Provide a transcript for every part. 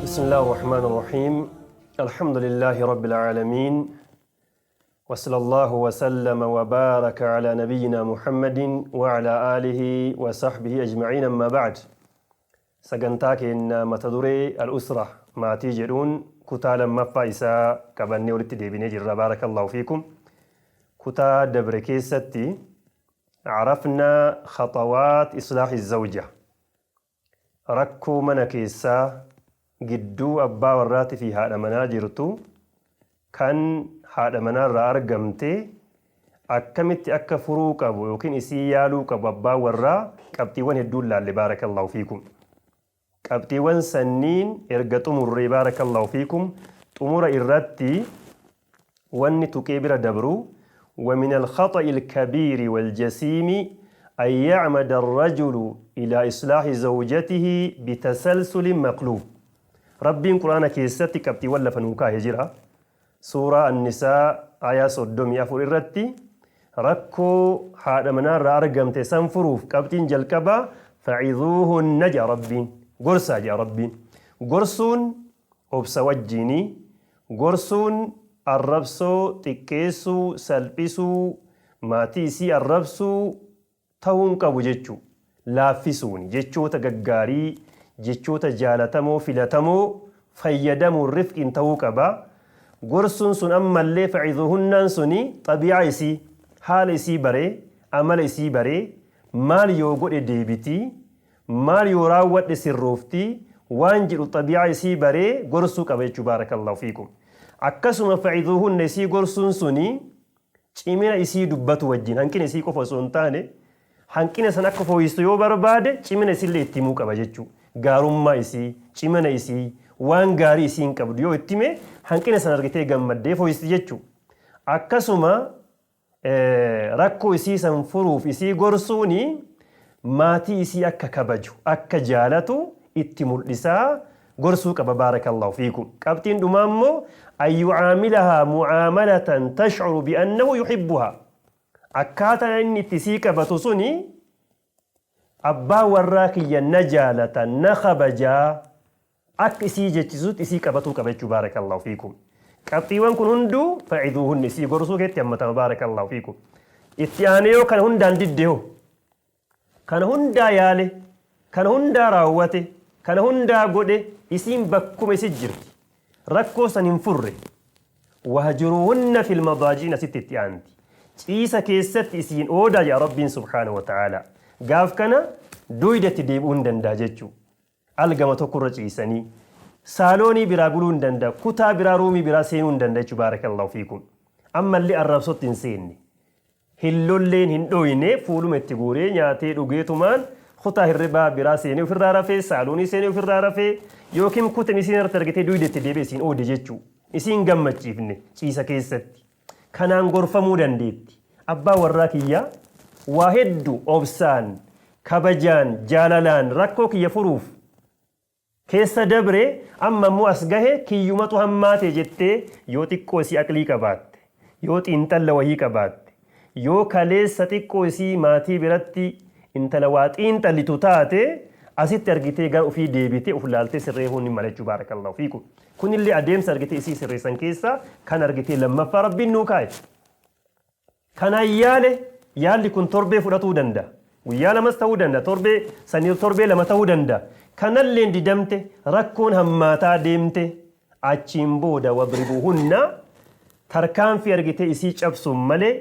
بسم الله الرحمن الرحيم. الحمد لله رب العالمين، وصلى الله وسلم وبارك على نبينا محمد وعلى آله وصحبه أجمعين. أما بعد، sagantaa keenya mata duree الأسرة maatii jedhuun kutaa lammaffaa isaa qabannee walitti deebinee jirra. بارك الله فيكم. Kutaa dabre keessatti عرفنا خطوات إصلاح الزوجة، rakkoo mana keessaa gidduu abbaa warraatii fi haadha manaa jirtu kan haadha manaarraa argamte akkamitti akka furuu qabu yookiin isii yaaluu qabu abbaa warraa qabxiiwwan hedduun laalle. بارك الله فيكم. Qabxiiwwan sanniin erga xumurree, بارك الله فيكم, xumura irratti wanni tuqee bira dabru: ومن الخطأ الكبير والجسيم أن يعمد الرجل إلى إصلاح زوجته بتسلسل مقلوب. Rabbiin Quraana keessatti qabxiiwwan lafa nuu kaa'ee jira. Suuraa Annisaa aayaa 34 irratti rakkoo haadha manaarraa argamte san furuuf qabxiin jalqabaa فعظوهن jedha Rabbiin. Gorsaa jedha Rabbiin. Gorsuun obsa wajjiinii, gorsuun arrabsoo, xiqqeessuu, salphisuu, maatii isii arrabsuu ta'uu hin qabu jechuu. Laaffisuun jechoota gaggaarii, jechoota jaalatamoo, filatamoo fayyadamuun rifqiin ta'uu qaba. Gorsuun sun ammallee فعظوهن n suni xabiica isii, haala isii baree, amala isii baree, maal yoo godhe deebitii, maal yoo raawwadhe sirrooftii waan jedhu xabiica isii baree gorsuu qaba jechuu. بارك الله فيكم. Akkasuma فعظوهن isii gorsuun suni cimina isii dubbatu wajjin, hanqina isii qofa osoo hin taane, hanqina san akka fooyyessu yoo barbaade cimina isiillee itti himuu qaba jechuu. Gaarummaa isii, cimina isii, waan gaarii isiin qabdu yoo itti hime hanqina san argitee gammaddee fooyyesti jechuu. Akkasuma rakkoo isii san furuuf isii gorsuuni maatii isii akka kabaju, akka jaalatu itti mul'isaa gorsuu qaba. بارك الله فيكم. Qabxiin dhumaa immoo أن يعاملها معاملة تشعر بأنه يحبها. Akkaataa inni itti isii qabatu suni abbaa warraa kiyya na jaalata, na kabajaa akka isii jechisutti isii qabatuu qaba jechuu. بارك الله فيكم. Qabxiiwwan kun hunduu فعظوهن isii gorsuu keetti hammatama. بارك الله فيكم. Itti aanee yoo kana hundaan didde hoo, kana hundaa yaale, kana hundaa raawwate, kana hundaa godhe, isiin bakkuma isi jirti, rakkoo san hin furre, وهجروهن في المضاجع asitti itti aanti. Ciisa keessatti isiin oodaa jedha Rabbiin سبحانه وتعالى. Gaaf kana duydatti deebi'uu hin danda'a jechuu. Algama tokkorra ciisanii saaloonii biraa buluu hin danda'a, kutaa biraa, ruumii biraa seenuu hin danda'a jechuu. بارك الله فيكم. Ammallee arrabsotti hin seenne, hin lolleen, hin dhoyne, fuuluma itti guuree nyaatee dhugeetumaan kutaa hirribaa biraa seenee ofirraa rafee, saaloonii seenee ofirraa rafee, yookiin kutan isiin irratti argatee duyda itti deebi'e isiin oode jechuu. Isiin gammachiifne ciisa keessatti. Kanaan gorfamuu dandeetti. Abbaa warraa kiyyaa waa hedduu obsaan, kabajaan, jaalalaan rakkoo kiyya furuuf keessa dabre, amma immoo as gahe, kiyyumatu hammaate jettee yoo xiqqoo isii aqlii qabaatte, yoo xiinxalla wahii qabaatte, yoo kaleessa xiqqoo isii maatii biratti intala waa xiinxallitu taate, asitti argitee gara ofii deebitee of laaltee sirreeffuun ni mala jechuu. بارك الله فيكم. Kunillee adeemsa argitee isii sirreessan keessaa kan argitee lammaffaa Rabbiin nuu kaa'e. Kanaan yaale, yaalli kun torbee fudhatuu danda'a. Guyyaa lamas ta'uu danda'a. Torbee sanii torbee 2 ta'uu danda'a. Kanalleen didamte, rakkoon hammaataa deemte, achiin booda واضربوهن, tarkaanfii argitee isii cabsuun malee,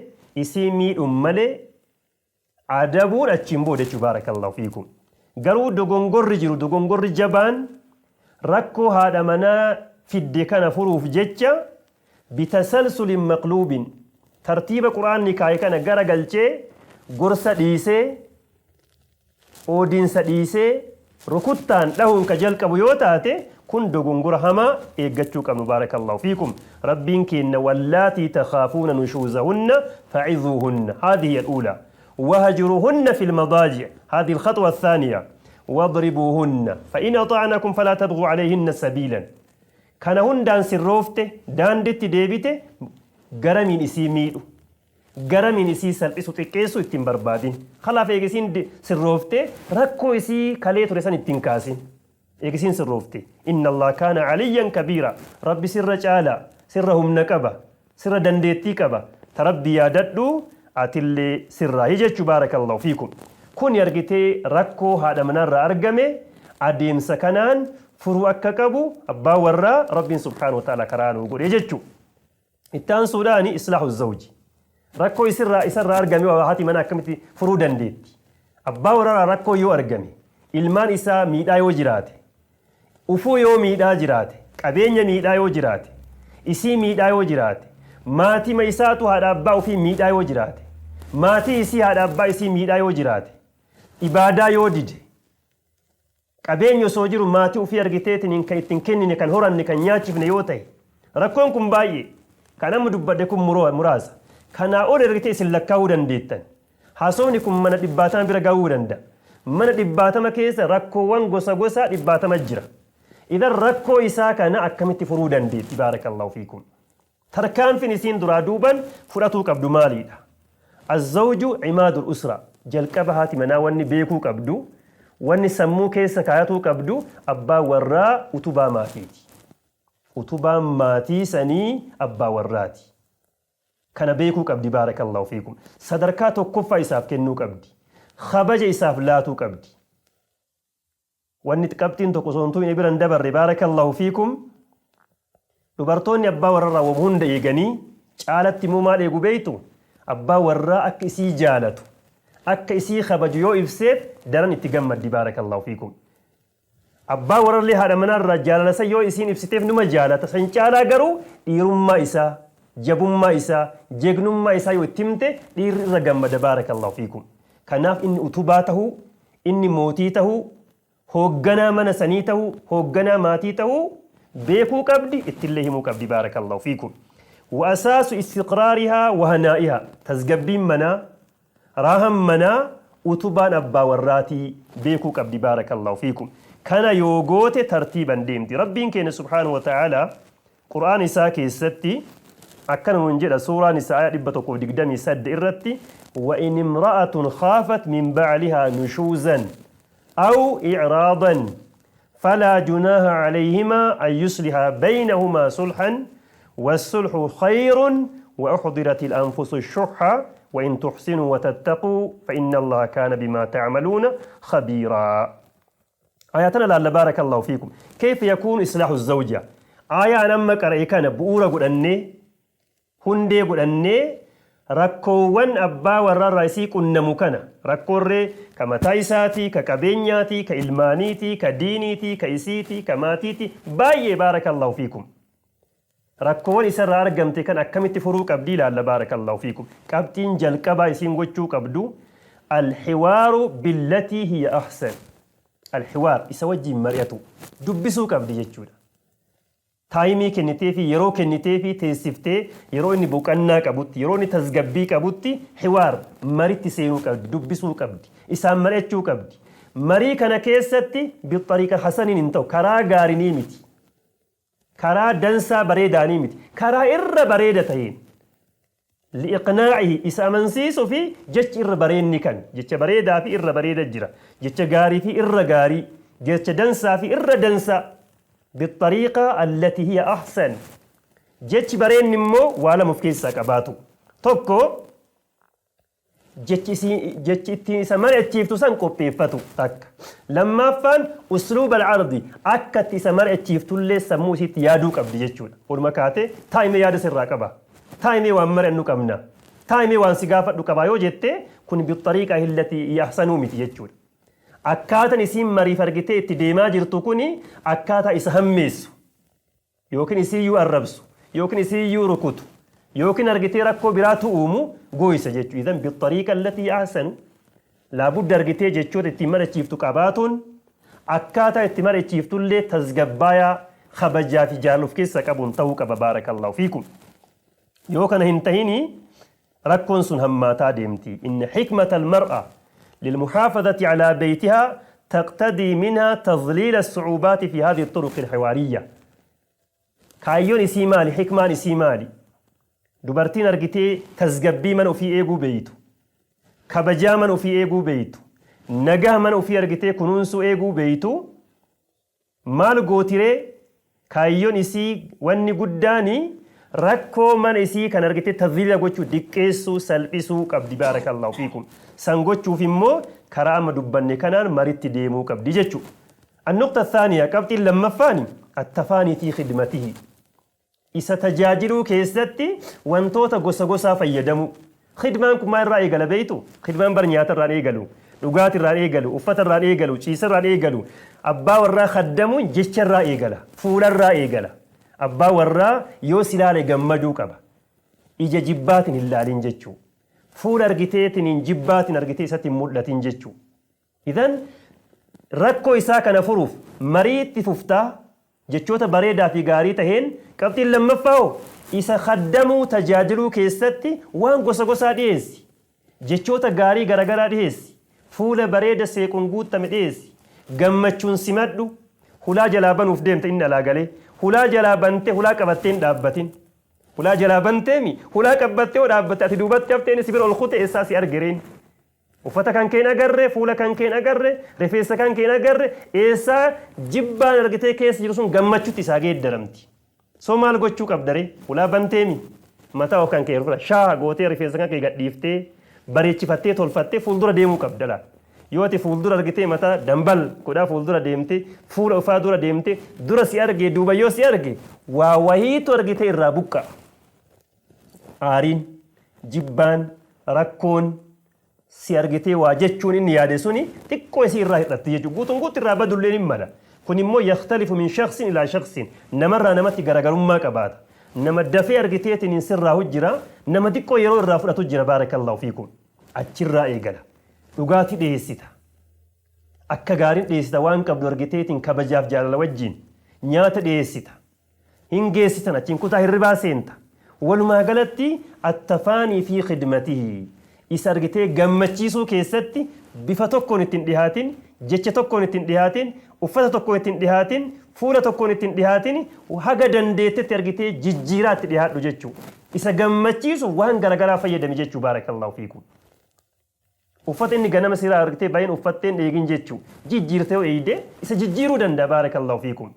isii miidhuun malee adabuun achiin booda jechuu. بارك الله فيكم. Garuu dogongorri jiru, dogongorri jabaan, rakkoo haadha manaa fidde kana furuuf jecha بتسلسل مقلوب, tartiiba Quraanni kaa'e kana gara galchee, gorsa dhiisee, oodiinsa dhiisee, rukuttaan dhahuun ka jalqabu yoo taate, kun dogongora hamaa eeggachuu qabnu. بارك الله فيكم. Rabbiin keenna واللاتي تخافون نشوزهن فعظوهن, هذه هي الأولى, وهجروهن في المضاجع, هذه الخطوة الثانية, واضربوهن فإن أطعنكم فلا تبغوا عليهن سبيلا. Kana hundaan sirroofte, daanditti deebite, garamiin isii miidhu, garamiin isii salphisu, xiqqeessu ittiin barbaadin. Kalaaf eegisiin sirroofte rakkoo isii kalee ture san ittiin kaasin. Eegisiin sirroofte. Inna Allah kaana caliyyan kabiira. Rabbi sirra caala, sirra humna qaba, sirra dandeettii qaba. Ta Rabbi yaadadhu, atillee sirraayi jechuu, baarakallahu fiikum. Kun argitee rakkoo haadha manaarraa argame adeemsa kanaan furuu akka qabu abbaa warraa Rabbiin subhaanahu wa ta'ala karaa nuu godhe jechuu. Itti aansuudhaani islaahu zawji. Rakkoo isirraa isarraa argame haati mana akkamitti furuu dandeetti? Abbaa warraa rakkoo yoo argame, ilmaan isaa miidhaa yoo jiraate, ufuu yoo miidhaa jiraate, qabeenya miidhaa yoo jiraate, isii miidhaa yoo jiraate, maatima isaatu haadha abbaa ofii miidhaa yoo jiraate, maatii isii haadha abbaa isii miidhaa yoo jiraate, ibaadaa yoo dide, qabeenya osoo jiru maatii ofii argiteetiin kan ittiin kennine, kan horanne, kan nyaachifne yoo ta'e, rakkoon kun baay'ee. Kan amma dubbadhe kun muraasa. Kanaa ol argitee isin lakkaa'uu dandeettan. Haasofni kun mana 100 bira gahuu danda'a. Mana 100 keessa rakkoowwan gosa gosaa 100 jira. Idan rakkoo isaa kana akkamitti furuu dandeetti, baarakallahu fiikum? Tarkaanfiin isiin duraa duuban fudhatuu qabdu maaliidha? Azzawju cimaadul usra. Jalqaba haati manaa wanni beekuu qabdu, wanni sammuu keessa kaayatuu qabdu, abbaa warraa utubaa maatiiti. Utubaan maatii sanii abbaa warraati. Kana beekuu qabdi, baarakallahu fiikum. Sadarkaa tokkoffaa isaaf kennuu qabdi. Kabaja isaaf laatuu qabdi. Wanni qabxiin tokko osoo hin bira hin dabarre, baarakallahu fiikum, dubartoonni abbaa warrarraa waan hunda eeganii caalatti immoo maal eegu beeytu? Abbaa warraa akka isii jaalatu, akka isii kabaju yoo ibseef daran itti gammaddi, baarakallahu fiikum. Abbaa warrallee haadha manaarraa jaalala san yoo isiin ibsiteef numa jaalata. San caalaa garuu dhiirummaa isaa, jabummaa isaa, jegnummaa isaa yoo itti himte dhiirri irra gammada, baarakallahu fiikum. Kanaaf inni utubaa tahuu, inni mootii tahuu, hoogganaa mana sanii tahuu, hoogganaa maatii tahuu beekuu qabdi, ittillee himuu qabdi, baarakallahu fiikum. وأساس استقرارها وهنائها tasgabbiin manaa, raahan manaa utubaan abbaa warraatii beekuu qabdi, baarakallahu fiikum. Kana yoo goote tartiiban deemti. Rabbiin keenya subhaanahu wa ta'aalaa Qur'aan isaa keessatti akkana nuun jedha, suuraan isaa aya 128 irratti: وإن امرأة خافت من بعلها نشوزا أو إعراضا فلا جناح عليهما أن يصلحا بينهما صلحا والصلح خير وأحضرت الأنفس الشح وإن تحسنوا وتتقوا فإن الله كان بما تعملون خبيرا. آياتنا لعل، بارك الله فيكم، كيف يكون إصلاح الزوجة؟ آية أنا قرأ كان bu'uura godhannee, hundee godhannee, rakkoowwan abbaa warraarraa isii qunnamu kana, rakkoorree ka mataa isaatii, ka qabeenyaatii, ka ilmaaniitii, ka diiniitii, ka isiitii, ka maatiitii, baay'ee, baarakallahu fiikum. Rakkoowwan isarraa argamte kan akkamitti furuu qabdii ilaalla, baarakallahu fiikum. Qabxiin jalqabaa isiin gochuu qabdu الحوار بالتي هي أحسن. الحوار, isa wajjiin mari'atu, dubbisuu qabdi jechuudha. Time kennitee fi yeroo kennitee fi teessiftee, yeroo inni boqannaa qabutti, yeroo inni tasgabbii qabutti, حوار maritti seenuu qabdi, dubbisuu qabdi, isaan mari'achuu qabdi. Marii kana keessatti بالطريقة hasaniin hin ta'u, karaa gaarinii miti, karaa dansaa bareedaanii miti, karaa irra bareeda ta'een لإقناعه isa amansiisuu fi jechi irra bareenni kan jecha bareedaa fi irra bareeda jira, jecha gaarii fi irra gaarii, jecha dansaa fi irra dansaa, بالطريقة التي هي أحسن. Jechi bareenni immoo waa lama of keessaa qabaatu. Tokko, jechi ittiin isa mari'achiiftu san qopheeffatu takka. Lammaffaan, أسلوب العرض, akka itti isa mari'achiiftullee sammuu isiitti yaaduu qabdi jechuudha. Walumaa kaatee taa'imee yaada sirraa qaba. Taa'imee waan mari'annu qabna. Taa'imee waan si gaafadhu qaba yoo jette, kun بالطريقة التي هي أحسن miti jechuudha. Akkaataan isiin mariif argitee itti deemaa jirtu kuni akkaataa isa hammeessu yookiin isiiyyuu arrabsu yookiin isiiyyuu rukutu yookiin argitee rakkoo biraatu uumu gooyisa jechuudha. إذن بالطريقة التي أحسن laabudda argitee jechoota ittiin mari'achiiftu qabaatuun, akkaataa itti mari'achiiftullee tasgabbaayaa, kabajaa fi jaalala of keessa qabuun ta'uu qaba, baarakallahu fiikum. Yoo kana hin tahini rakkoon sun hammaataa deemti. إن حكمة المرأة للمحافظة على بيتها تقتضي منها تذليل الصعوبات في هذه الطرق الحوارية. Kaayyoon isii maali? Hikmaan isii maali? Dubartiin argitee tasgabbii mana ofii eeguu beeytu, kabajaa mana ofii eeguu beeytu, nagaa mana ofii argitee kunuunsuu eeguu beeytu. Maal gootiree? Kaayyoon isii wanni guddaani rakkoo mana isii kan argite tadhiila gochuu, diqqeessuu, salphisuu qabdi, baarakallahu fiikum. San gochuuf immoo karaa amma dubbanne kanaan maritti deemuu qabdi jechuudha. Annuqta thaaniya, qabxiin lammaffaani, attafaanii fi khidmatihi. Isa tajaajiluu keessatti wantoota gosa gosaa fayyadamuu. Khidmaan kun maal irraa eegala beektu? Khidmaan bar nyaata irraan eegalu, dhugaatii irraan eegalu, uffata irraan eegalu, ciisa irraan eegalu. Abbaa warraa khaddamuun jecha irraa eegala, fuula irraa eegala. Abbaa warraa yoo si ilaale gammaduu qaba. Ija jibbaatiin hin laalin jechuu. Fuula argiteetiin jibbaatiin argitee isatti hin mul'atin jechuu. Idan rakkoo isaa kana furuuf marii itti fuftaa, jechoota bareedaa fi gaarii taheen. Qabxiin lammaffaa hoo, isa khaddamuu, tajaajiluu keessatti waan gosa gosaa dhiyeessi. Jechoota gaarii garagaraa dhiyeessi. Fuula bareeda seequun guuttame dhiyeessi. Gammachuun simadhu. Hulaa jalaa banuuf deemta inni alaa galee. Hulaa jalaa bantee hulaa qabattee hin dhaabbatin. Hulaa jalaa banteemi, hulaa qabbattee yoo dhaabbatte, ati duubatti haftee, inni si bira ol kute, eessaa si argereen? Uffata kan kee hin agarre, fuula kan kee hin agarre, rifeensa kan kee hin agarre, eessaa jibbaan argitee keessa jiru sun gammachuutti isaa geeddaramti? So maal gochuu qabdaree? Hulaa banteemi, mataa of kan kee irra shaa gootee, rifeensa kan kee gadhiiftee, bareechifattee, tolfattee fuuldura deemuu qabda laal. Yoo ati fuuldura argitee mataa dambal godhaa fuuldura deemtee, fuula ufaa dura deemtee, dura si argee duuba yoo si arge, waa wayiitu argitee irraa buqqa'a. Aariin, jibbaan, rakkoon si argitee waa jechuun inni yaade suni xiqqoo isii irraa hir'atti jechuudha. Guutuun guutti irraa badullee ni mala. Kun immoo yakhtalifu min shakhsin ilaa shakhsin. Namarraa namatti garaagarummaa qabaata. Nama dafee argiteetiin hin sirraahu jira. Nama xiqqoo yeroo irraa fudhatu jira, baarakallahu fiikum. Achirraa eegala. Dhugaatii dhiyeessita. Akka gaariin dhiyeessita, waan qabdu argiteetiin kabajaaf jaalala wajjin. Nyaata dhiyeessita. Hin geessitan, achiin kutaa hirribaa seenta. Walumaa galatti attafaanii fi khidmatihi. Isa argitee gammachiisuu keessatti bifa tokkoon ittiin dhihaatin, jecha tokkoon ittiin dhihaatin, uffata tokkoon ittiin dhihaatin, fuula tokkoon ittiin dhihaatin, haga dandeettetti argitee jijjiiraa itti dhihaadhu jechuu. Isa gammachiisu waan garagaraa fayyadami jechuu, baarakallahu fiikum. Uffata inni ganama siraa argitee baay'een uffatteen eegin jechuu. Jijjiirtee yoo eeyde isa jijjiiruu danda'a, baarakallahu fiikum.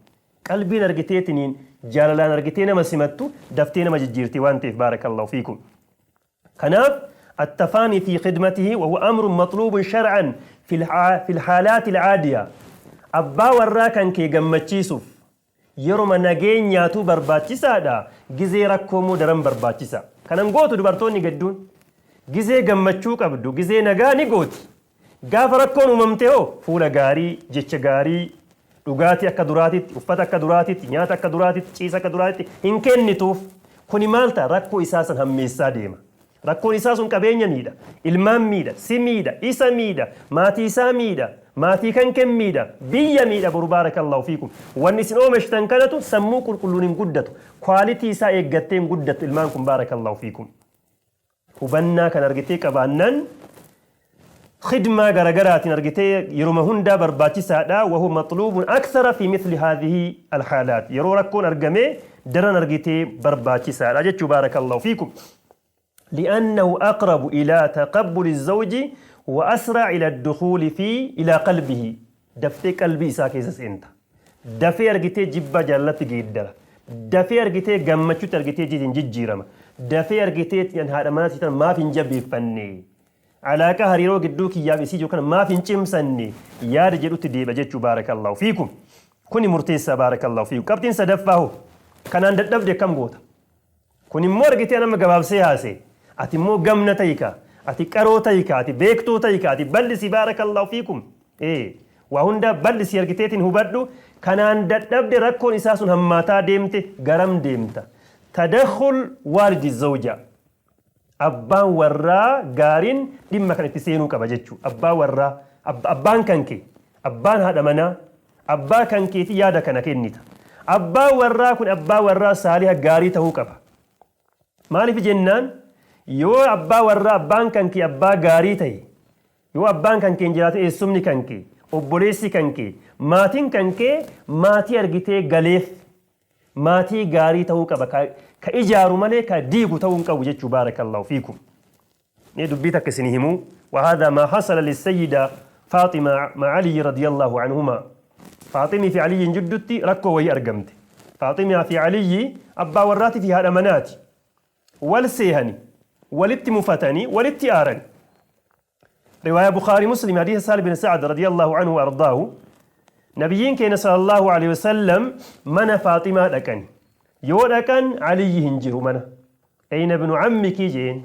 Qalbiin argiteetiniin jaalalaan argitee nama simattu daftee nama jijjiirti waan ta'eef, baarakallahu fiikum. Kanaaf attafaanii fi khidmatihi wa huwa amrun matluubun shar'an fi alhaalaati alcaadiya. Abbaa warraa kan kee gammachiisuuf yeroma nageenyaatuu barbaachisaadha, gizee rakkoo immoo daran barbaachisa. Kanan gootu dubartoonni gedduun gizee gammachuu qabdu, gizee nagaa ni gooti. Gaafa rakkoon uumamte hoo, fuula gaarii, jecha gaarii, dhugaatii akka duraatitti, uffata akka duraatitti, nyaata akka duraatitti, ciisa akka duraatitti hin kennituuf. Kuni maal ta'a? Rakkoo isaa san hammeessaa deema. Rakkoon isaa sun qabeenya miidha, ilmaan miidha, si miidha, isa miidha, maatii isaa miidha, maatii kan kee miidha, biyya miidha boru, baarakallahu fiikum. Wanni isin oomishtan kanatu sammuu qulqulluun hin guddatu. Quality isaa eeggattee hin guddattu ilmaan kun, baarakallahu fiikum. Hubannaa kan argitee qabaannaan khidmaa garagaraatiin argitee yeruma hundaa barbaachisaadha. Wahuwa matluubun akthara fi mithli haadhihi alhaalaat. Yeroo rakkoon argamee daran argitee barbaachisaadha jechuu, baarakallahu fiikum. لأنه أقرب إلى تقبل الزوج وأسرع إلى الدخول في إلى قلبه. Daftee qalbii isaa keessa seenta. Dafee argitee jibbaa jaalatti geeddara. Dafee argitee gammachuutti argitee jitiin jijjiirama. Dafee argitee haadha manaa siitan maaf hin jabeeffanne? Alaaqaa hariiroo gidduu kiyyaaf isii jiru kana maaf hin cimsanne? Yaada jedhutti deeba jechuu, baarakallahu fiikum. Kuni murteessaa, baarakallahu fiikum. Qabxiin sadaffaa hoo, kanaan dadhabde akkam goota? Kun immoo argitee nama gabaabsee haase. Ati immoo gamna ta'ika. Ati qaroo ta'ika. Ati beektuu ta'ika. Ati bal'isi, baarakallahu fiikum. Ee, waa hundaa bal'isi argiteetiin hubadhu. Kanaan dadhabde, rakkoon isaa sun hammaataa deemte, garam deemta? Tadakhul waalidi zawja. Abbaan warraa gaariin dhimma kan itti seenuu qaba jechuudha. Abbaa warraa, abbaan kan kee, abbaan haadha manaa, abbaa kan keetii yaada kana kennita. Abbaan warraa kun abbaa warraa saaliha gaarii ta'uu qaba. Maaliif jennaan, yoo abbaa warraa, abbaan kan kee abbaa gaarii ta'e, yoo abbaan kan kee hin jiraate, eessumni kan kee, obboleessi kan kee, maatiin kan kee maatii argitee galeef maatii gaarii ta'uu qaba. Ka ijaaru malee ka diigu ta'uu hin qabu jechuu, baarakallahu fiikum. Mee dubbii takka isinii himuu. وهذا ما حصل للسيدة فاطمة مع علي رضي الله عنهما. Faaximii fi Aliyyiin jidduutti rakkoo wayii argamte. Faaximaa fi Aliyyi abbaa warraatii fi haadha manaati. Wal seehani, walitti mufatanii, walitti aarani. Riwaaya Bukhaarii Muslim hadiisa Sahl bin Sa'ad radiyallahu anhu wa ardaahu Nabiyyiin keenya sallallahu alaihi wasallam mana Faaximaa dhaqani. Yoo dhaqan Aliyyi hin jiru mana. Eyna ibnu ammiki jeen.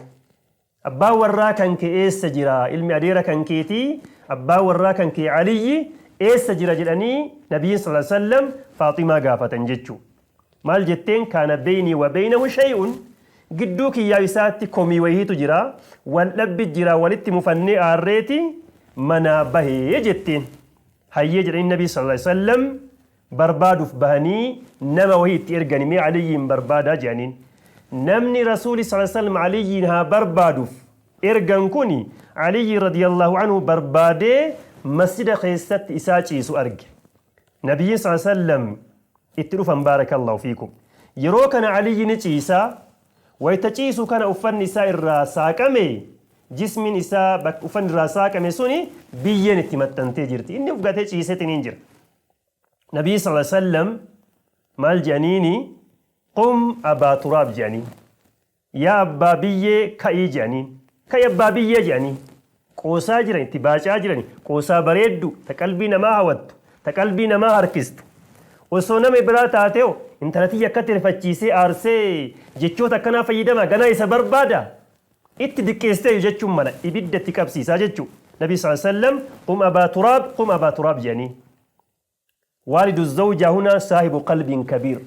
Abbaan warraa kan kee eessa jira? Ilmi adeera kan keetii abbaan warraa kan kee Aliyyi eessa jira jedhanii Nabiyyiin sallallahu alaihi wasallam Faaximaa gaafatan jechuu. Maal jetteen? Kaana beynii wa beynahu shay'un, gidduu kiyyaa isaatti komii wayiitu jira, wal dhabbi jira, walitti mufannee aarreeti manaa bahee jetteen. Hayyee jedhanii Nabii sallallahu alaihi wasallam barbaaduuf bahanii nama wahii itti ergani, mee Aliyyiin barbaadaa jedhaniin. Namni Rasuuli sallallahu alaihi wasallam Aliyyiin haa barbaaduuf ergan kuni Aliyyi radiyallahu anhu barbaadee masjida keessatti isaa ciisu arge. Nabiyyiin sallallahu alaihi wasallam itti dhufan, baarakallahu fiikum. Yeroo kana Aliyyi ni ciisa. Wayta ciisu kana uffanni isaa irraa saaqame, jismiin isaa bakka uffanni irraa saaqame suni biyyeen itti maxxantee jirti. Inni uf gatee ciiseetiniin jira. Nabiyyi sallallahu alaihi wasallam maal jedhaniini? Qum abaa turaab jedhaniin. Yaa abbaa biyyee ka'ii jedhaniin. Ka'i abbaa biyyee jedhaniin. Qoosaa jiran, itti baacaa jiran, qoosaa bareeddu ta qalbii namaa hawattu, ta qalbii namaa harkistu. Osoo nama biraa taatee intala tiyya akkatti rifachiisee aarsee jechoota akkanaa fayyadama, ganaa isa barbaada. Itti diqqeessitee jechuun mala ibidda itti qabsiisaa jechuudha. Nabi sallallahu alaihi wasallam qum abaa turaab, qum abaa turaab jedhaniin. Waalidu zawjaa hunaa saahibu qalbiin kabiir.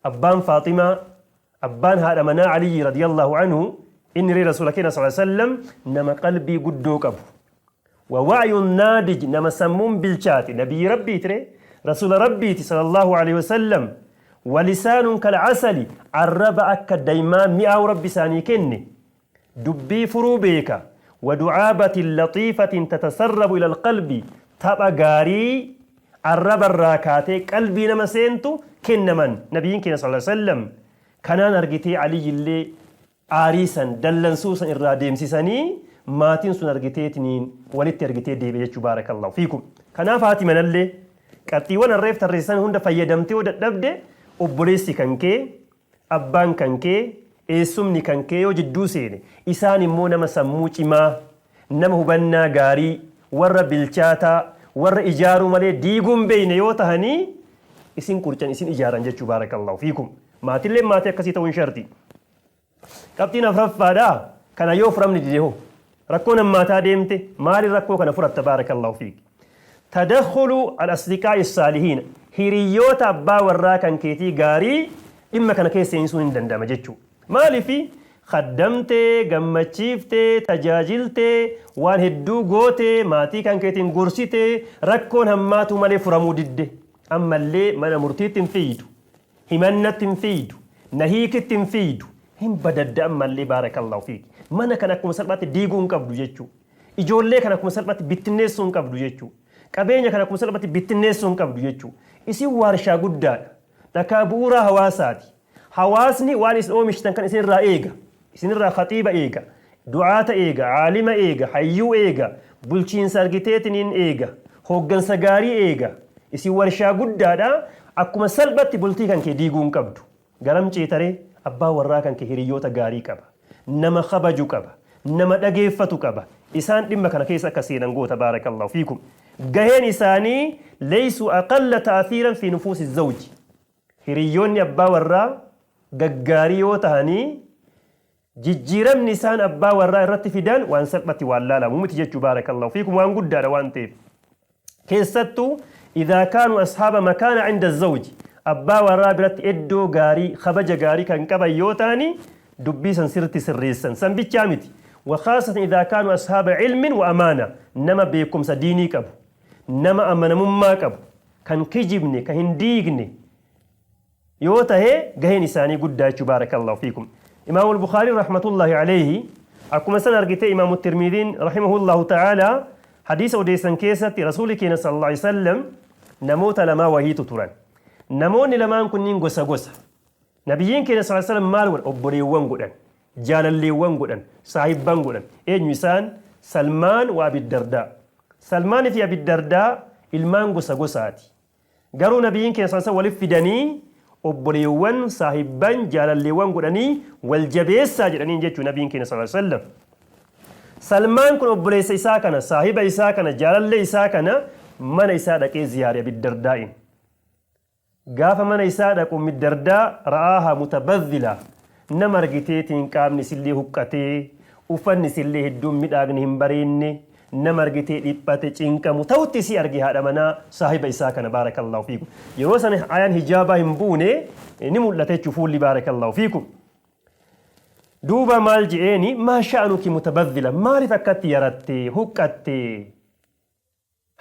Abbaan Faaximaa, abbaan haadha manaa Aliyyi radiyallahu anhu, inni ree Rasuula keenya sallallahu alaihi wasallam nama qalbii guddoo qabu. Wa wa'yun naadij, nama sammuun bilchaate, nabiyyi Rabbiiti ree, Rasuula Rabbiiti sallallahu alaihi wasallam. Wa lisaanun kal asali, arraba akka daymaa mi'aawu Rabbi isaanii kenne. Dubbii furuu beeka. Wa du'aabatin laxiifatin tatasarrabu ilal qalbi, tapha gaarii arraba irraa kaatee qalbii nama seentu kennaman nabiyyiin keenya sallallahu alaihi wasallam. Kanaan argitee Aliyyillee aarii san, dallansuu san irraa deemsisanii, maatiin sun argiteetiniin walitti argitee deebi'e jechuu, baarakallahu fiikum. Kanaaf haati manallee qabxiiwwan harreef tarreessan hunda fayyadamtee yoo dadhabde, obboleessi kan kee, abbaan kan kee, eessumni kan kee yoo jidduu seene, isaan immoo nama sammuu cimaa, nama hubannaa gaarii, warra bilchaataa, warra ijaaruu malee diiguu hin beeyne yoo tahanii, isin qurcan, isin ijaaran jechuu, baarakallahu fiikum. Maatilleen maatii akkasii ta'uun sharti. Qabxiin afraffaadha. Kana yoo furamni dide hoo, rakkoon hammaataa deemte, maaliin rakkoo kana furatta? Baarakallahu fiik. Tadakhulu al-asdiqaa'i saalihiin, hiriyoota abbaa warraa kan keetii gaarii dhimma kana keessa seensuun hin danda'ama jechuu. Maalifi? Khaddamtee, gammachiiftee, tajaajiltee, waan hedduu gootee, maatii kan keetiin gorsitee, rakkoon hammaatuu malee furamuu didde. Ammallee mana murtiitti hin fiiydu, himannatti hin fiiydu, na hiikitti hin fiiydu, hin badadda ammallee, baarakallahu fiik. Mana kana akkuma salphaatti diiguu hin qabdu jechuu. Ijoollee kana akkuma salphaatti bittinneessuu hin qabdu jechuu. Qabeenya kana akkuma salphaatti bittinneessuu hin qabdu jechuu. Isin waarshaa guddaadha. Dhakaa bu'uuraa hawaasaati. Hawaasni waan isin oomishtan kan isinirraa eega. Isinirraa khaxiiba eega. Du'aata eega, aalima eega, hayyuu eega, bulchiinsa argiteetiniin eega, hooggansa gaarii eega. Isin warshaa guddaadha. Akkuma salphatti bultii kan kee diiguu hin qabdu. Garam ceetaree? Abbaa warraa kan kee hiriyoota gaarii qaba. Nama kabaju qaba. Nama dhageeffatu qaba. Isaan dhimma kana keessa akka seenan goota, baarakallahu fiikum. Gaheen isaanii leeysuu aqalla ta'athiiran fi nufuusi zawji. Hiriyyoonni abbaa warraa gaggaarii yoo tahanii, jijjiiramni isaan abbaa warraa irratti fidan waan salphatti waan laalamu miti jechuu, baarakallahu fiikum, waan guddaadha waan ta'eef. Keessattuu idhaa kaanuu ashaaba makaana inda zawji, abbaa warraa biratti iddoo gaarii, kabaja gaarii kan qaban yoo ta'ani, dubbii san sirritti sirreessan. San bichaa miti. Wakhaasatan idhaa kaanuu ashaaba ilmin wa amaana, nama beekumsa diinii qabu, nama amanamummaa qabu, kan kijibne, kan hin diigne yoo tahe, gaheen isaanii guddaa jechuu, baarakallahu fiikum. Imaamu Bukhaariin rahmatullahi alayhi, akkuma san argitee Imaamu Tirmiiziin rahimahullahu ta'aalaa hadiisa odeessan keessatti, Rasuuli keenya sallallahu alaihi wasallam namoota lamaa wahiitu turan. Namoonni lamaan kunniin gosa gosa. Nabiyyiin keenya sallallahu alaihi wasallam maal godhan? Obboleewwan godhan, jaalalleewwan godhan, saahibban godhan. Eenyu isaan? Salmaan wa Abi Dardaa. Salmaan fi Abi Dardaa Ilmaan gosa gosaati. Garuu Nabiyyiin keenya sallallahu alaihi wasallam walitti fidanii obboleewwan, saahibban, jaalalleewwan godhanii wal jabeessaa jedhaniin jechuu Nabiyyiin keenya sallallahu alaihi wasallam. Salmaan kun obboleessa isaa kana, saahiba isaa kana, jaalallee isaa kana mana isaa dhaqee ziyaare Abiddardaa'iin. Gaafa mana isaa dhaqu Ummi Dardaa ra'aahaa mutabadhila, nama argiteetiin qaamni isillee huqqatee, uffanni isillee hedduu hin midhaagne hin bareenne, nama argitee dhiphate, cinqamu ta'utti isii arge haadha manaa saahiba isaa kana baarakallaahu fiikum. Yeroo sana ayaan hijaabaa hin buune ni mul'ata jechuu fuulli baarakallaahu fiikum. Duuba maal je'eeni maa sha'anuki mutabadhila maaliif akkatti yaratte, huqqatte?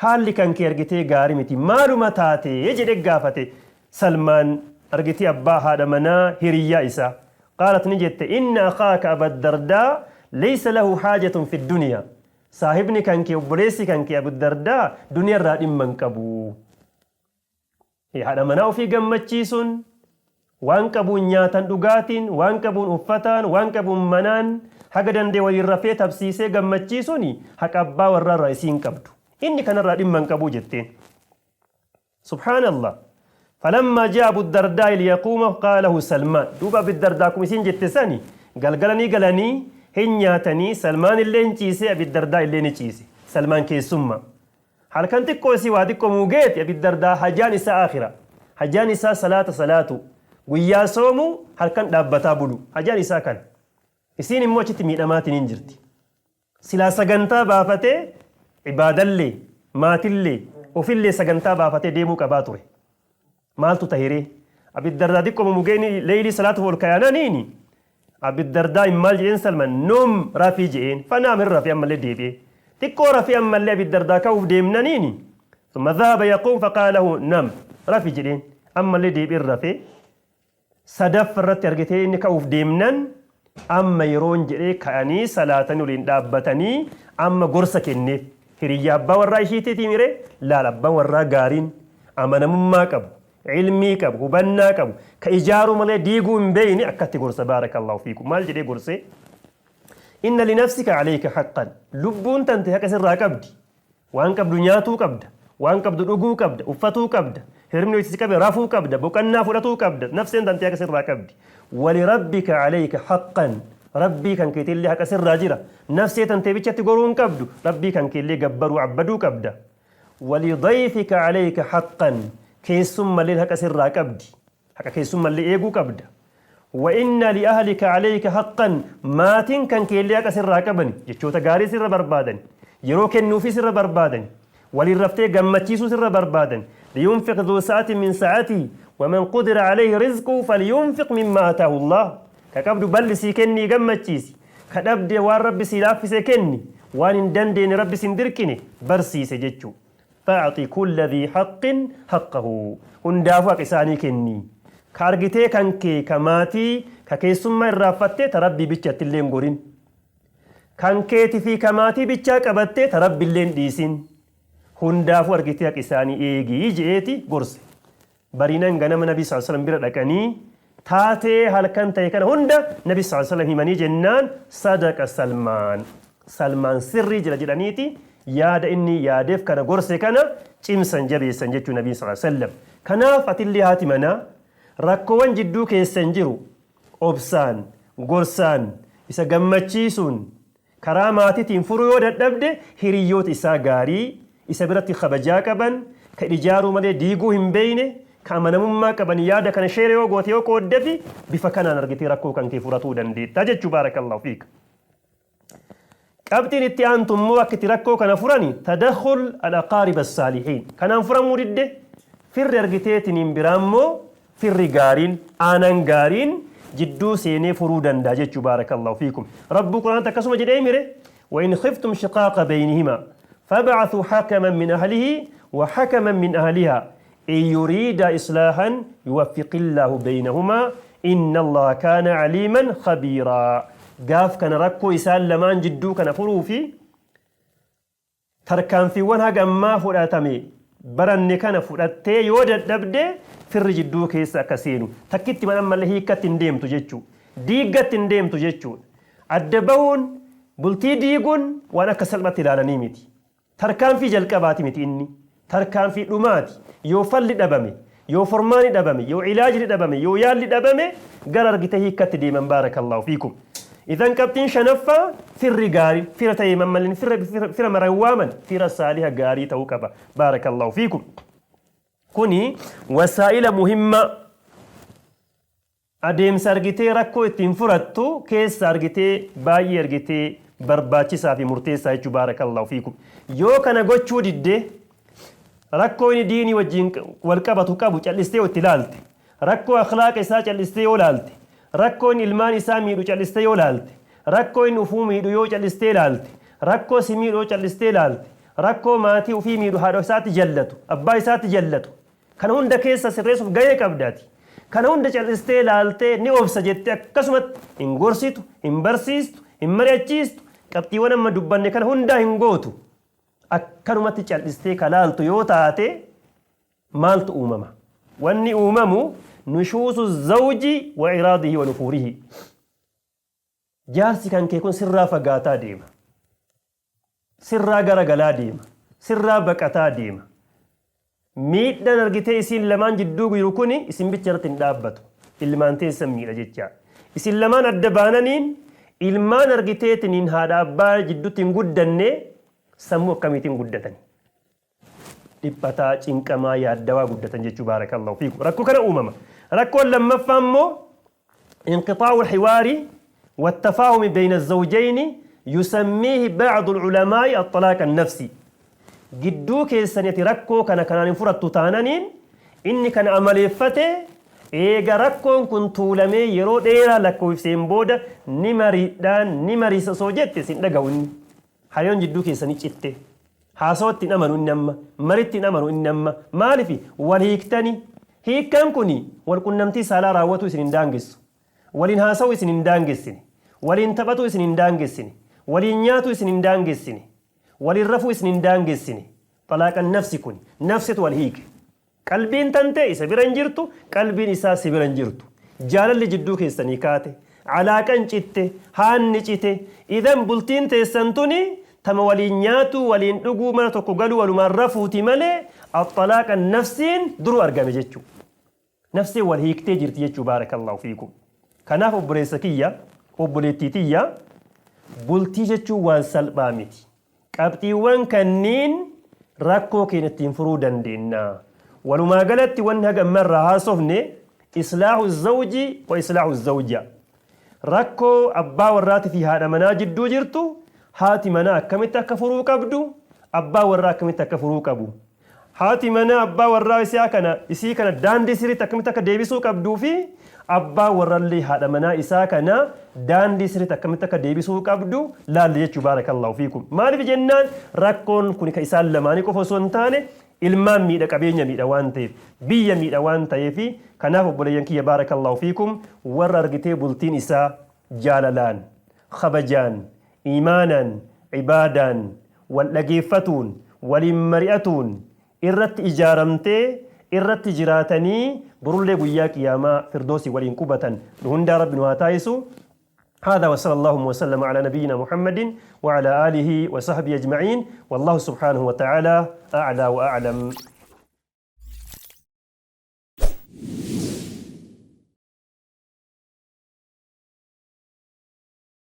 Haalli kan kee argitee gaari miti maaluma taate jedhe gaafate Salmaan argitee abbaa haadha manaa hiriyyaa isaa. Qaalat ni jette inna akhaaka Abaddardaa laysa lahu haajatun fi duniyaa. Saahibni kan kee obboleessi kan kee Abuddardaa duniyaa irraa dhimma hin qabu. Haadha manaa ofii gammachiisuun, waan qabuun nyaatan dhugaatiin, waan qabuun uffataan, waan qabuun manaan, haga danda'e waliin rafee tabsiisee gammachiisuun haqa abbaa warraa irraa isiin qabdu. Inni kanarraa dhimma hin qabuu jetteen. Subhaanallah. Falammaa jaa Abu Dardaa'i liyaquuma qaalahu Salmaan. Duuba Abu Dardaa akkuma isiin jette sani galgala ni galanii hin nyaatanii Salmaan illee hin ciise Abu Dardaa illee ni ciise. Salmaan keessummaa. Halkan xiqqoo isii waa xiqqoo muugeeti Abi Dardaa hajaan isaa aakhira. Hajaan isaa salaata salaatu. Guyyaa soomu halkan dhaabbataa bulu. Hajaan isaa kana. Isiin immoo achitti miidhamaatiin hin jirti. Silaa sagantaa baafatee ibaadallee, maatillee, ofillee sagantaa baafatee deemuu qabaa ture. Maaltu tahe ree? Abi Dardaa diqqoma mugeeni leeylii salaatuuf ol kayananiini Abi Dardaain maal je'een Salman num rafii je'een fanaam hin rafe ammallee deebi'ee xiqqoo rafee ammallee Abi Dardaa ka'uuf deemnaniini thumma dhahaba yaquum faqaala lahu nam rafi jedheen ammallee deebi'een rafee sadaffa irratti argitee inni ka'uuf deemnan amma yeroon jedhee ka'anii salaatanii waliin dhaabbatanii amma gorsa kenneef. Hiriyyaa abbaa warraa ishiitiitii miree laal abbaan warraa gaariin amanamummaa qabu, ilmii qabu, hubannaa qabu, ka ijaaruu malee diiguu hin beeyne akkatti gorsa baarakallaahu fiikum. Maal jedhee gorsee? Inna linafsika alayka haqqan. Lubbuun tante haqa sirraa qabdi. Waan qabdu nyaatuu qabda. Waan qabdu dhuguu qabda. Uffatuu qabda. Hiribni itti si qabe rafuu qabda. Boqannaa fudhatuu qabda. Nafseen tantee haqa sirraa qabdi. Walirabbika alayka haqqan. Rabbii kan keetillee haqa sirraa jira. Nafsee tantee bichatti goruu hin qabdu. Rabbii kan keellee gabbaruu abbaduu qabda. Walidayfika alayka haqqan. Keessummalleen haqa sirraa qabdi. Haqa keessummallee eeguu qabda. Wa inna li ahlika alayka haqqan maatiin kan keellee haqa sirraa qabani jechoota gaarii sirra barbaadani yeroo kennuufii sirra barbaadani waliin raftee gammachiisuu sirra barbaadani liyunfiq dhuu sa'atin min sa'atii wa man qudira alayhi rizquhu falyunfiq mimma ataahu Allah ka qabdu bal'isii kennii gammachiisi ka dhabde waan rabbi sii laaffise kenni waan hin dandeenne rabbi sin dirqine barsiise jechuu Fa'axi kulla dhii haqqin haqqahu. Hundaafuu haqa isaanii kenni. Ka argitee kan kee, ka maatii, ka keessummaa irraaffattee ta Rabbii bichattillee hin gorin. Kan keeti fi ka maatii bichaa qabattee ta Rabbillee hin dhiisin. Hundaafuu argitee haqa isaanii eegi je'eeti gorse. Bariinan ganama Nabii sallallaahu aleyhi wa sallam bira dhaqanii taatee halkan ta'e kana hunda Nabii sallallaahu aleyhi wa sallam himanii jennaan sadaqa Salmaan. Salmaan sirrii jira jedhaniiti yaada inni yaadeef kana gorse kana cimsan jabeessan jechuu Nabiin sallallaahu aleyhi wa sallam. Kanaaf atillee haati manaa rakkoowwan jidduu keessan jiru obsaan, gorsaan, isa gammachiisuun, Karaa maatitiin furuu yoo dadhabde hiriyyoota isaa gaarii, isa biratti kabajaa qaban, ka ijaaruu malee diiguu hin beeyne, ka amanamummaa qaban yaada kana share yoo goote yoo qooddefi bifa kanaan argitee rakkoo kan kee furatuu dandeetta jechuu baarakallahu fiik. Qabxiin itti aantu immoo akka itti rakkoo kana furani tadakhul al-aqaarib as-saalihiin. Kanaan furamuu didde firri argiteetiniin biraa immoo Firri gaariin, aanaan gaariin jidduu seenee furuu danda'a jechuu baarakallahu fiikum. Rabbuu Qur'aanatti akkasuma jedhee mire wa in khiftum shiqaaqa beynihima fab'athuu hakaman min ahlihi wa hakaman min ahliha in yuriida islaahan yuwaffiqillaahu beynahuma inna allaha kaana aliiman khabiiraa. Gaaf kana rakkoo isaan lamaan jidduu kana furuu fi Tarkaanfiiwwan haga ammaa fudhatame baranne kana fudhattee yoo dadhabde firri jidduu keessa akka seenu takkittiman ammallee hiikkatti hin deemtu jechuu. Diiggatti hin deemtu jechuudha. Adda bahuun bultii diiguun waan akka salphatti ilaalanii miti. Tarkaanfii jalqabaati miti inni. Tarkaanfii dhumaati. Yoo falli dhabame, yoo formaani dhabame, yoo ilaajni dhabame, yoo yaalli dhabame, gara argitee hiikkatti deeman, baarakallahu fiikum. Idan qabxiin shanaffaa, firri gaarii fira ta'ee mammalin fira maran waaman, fira saaliha gaarii ta'uu qaba, baarakallahu fiikum. Kuni wasaa'ila muhimma adeemsa argitee rakkoo ittiin furattu keessa argitee baay'ee argitee barbaachisaa fi murteessaa jechuu, baarakallahu fiikum. Yoo kana gochuu diddee, rakkoo inni diinii wajjin wal qabatu qabu callistee yoo itti ilaalte, rakkoo akhlaaqa isaa callistee yoo ilaalte, rakkoo inni ilmaan isaa miidhu callistee yoo ilaalte, rakkoo inni ufuu miidhu yoo callistee ilaalte, rakkoo si miidhu yoo callistee ilaalte, rakkoo maatii ufii miidhu, haadha isaatti jallatu, abbaa isaatti jallatu, kana hunda keessa sirreessuuf gahee qabdaati. Kana hunda callistee ilaaltee ni obsa jettee akkasumatti hin gorsitu, hin barsiistu, hin mari'achiistu, qabxiiwwan amma dubbanne kana hundaa hin gootu. Akkanumatti callistee kalaaltu yoo taate maaltu uumama? Wanni uumamu nushuusu zawji wa iraadihi wa nufuurihi. Jaarsi kan kee kun sirraa fagaataa deema. Sirraa garagalaa deema. Sirraa baqataa deema. Miidhaan argitee isiin lamaan jidduu jiru kuni isin bicha irratti hin dhaabbatu. Ilmaan teessan miidha jecha. Isin lamaan adda baananiin ilmaan argiteetiniin haadha abbaa jidduutti hin guddanne sammuu akkamiitiin guddatan? Dhiphataa, cinqamaa, yaaddawaa guddatan jechuu, baarakallahu fiikum. Rakkoo kana uumama. Rakkoon lammaffaa immoo انقطاع الحوار والتفاهم بين الزوجين، يسميه بعض العلماء الطلاق النفسي. Gidduu keessanitti rakkoo kana kanaan hin furattu taananiin, inni kana amaleeffate, eega rakkoon kun tuulamee yeroo dheeraa lakkoofseen booda ni mariidhaan ni mariisa osoo jette sin dhaga'u. Inni hariiroon jidduu keessanii citte, haasawatti hin amanu inni amma, maritti hin amanu inni amma. Maaliif wal hiiktani? Hiikkaan kun wal qunnamtii saalaa raawwatu isin hin daangessu, waliin haasa'u isin hin daangessine, waliin taphatu isin hin daangessine, waliin nyaatu isin hin daangessine, waliin rafuu isin hin daangessine. Xalaaqan nafsi kun nafsitu wal hiike. Qalbiin tante isa bira hin jirtu, qalbiin isaa si bira hin jirtu. Jaalalli jidduu keessanii kaate, alaaqan citte, haanni cite. Idan bultiin teessan tuni tama waliin nyaatu, waliin dhuguu, mana tokko galuu, walumaan rafuuti malee axalaaqa nafsiin duru argame jechuu. Nafsiin wal hiiktee jirti jechuu, baarakallahu fiikum. Kanaaf obboleessa kiyya, obboleettii tiyya, bultii jechuun waan salphaa miti. Qabxiiwwan kanniin rakkoo keenya ittiin furuu dandeenya. Walumaa galatti wanni haga amma irraa haasofne islaahu zawji wa islaahu zawja. Rakkoo abbaa warraatii fi haadha manaa jidduu jirtu haati manaa akkamitti akka furuu qabdu, abbaa warraa akkamitti akka furuu qabu. Haati manaa abbaa warraa isii kana daandii sirriitti akkamitti akka deebisuu qabduu fi abbaa warrallee haadha manaa isaa kana daandii sirriitti akkamitti akka deebisuu qabdu laalle jechuu, baarakallahu fiikum. Maaliif jennaan, rakkoon kun kan isaan lamaanii qofa osoo hin taane ilmaan miidha, qabeenya miidha waan ta'eef, biyya miidha waan ta'eef. Kanaaf obboleeyyan kiyya, baarakallahu fiikum, warra argitee bultiin isaa jaalalaan, kabajaan, imaanaan, ibaadaan, wal dhageeffatuun, waliin mari'atuun irratti ijaaramtee irratti jiraatanii borullee guyyaa qiyaamaa firdoosii waliin qubatan nu hundaa Rabbi nu haa taasisu. هذا وصلى الله وسلم على نبينا محمد وعلى آله وصحبه أجمعين، والله سبحانه وتعالى أعلى وأعلم.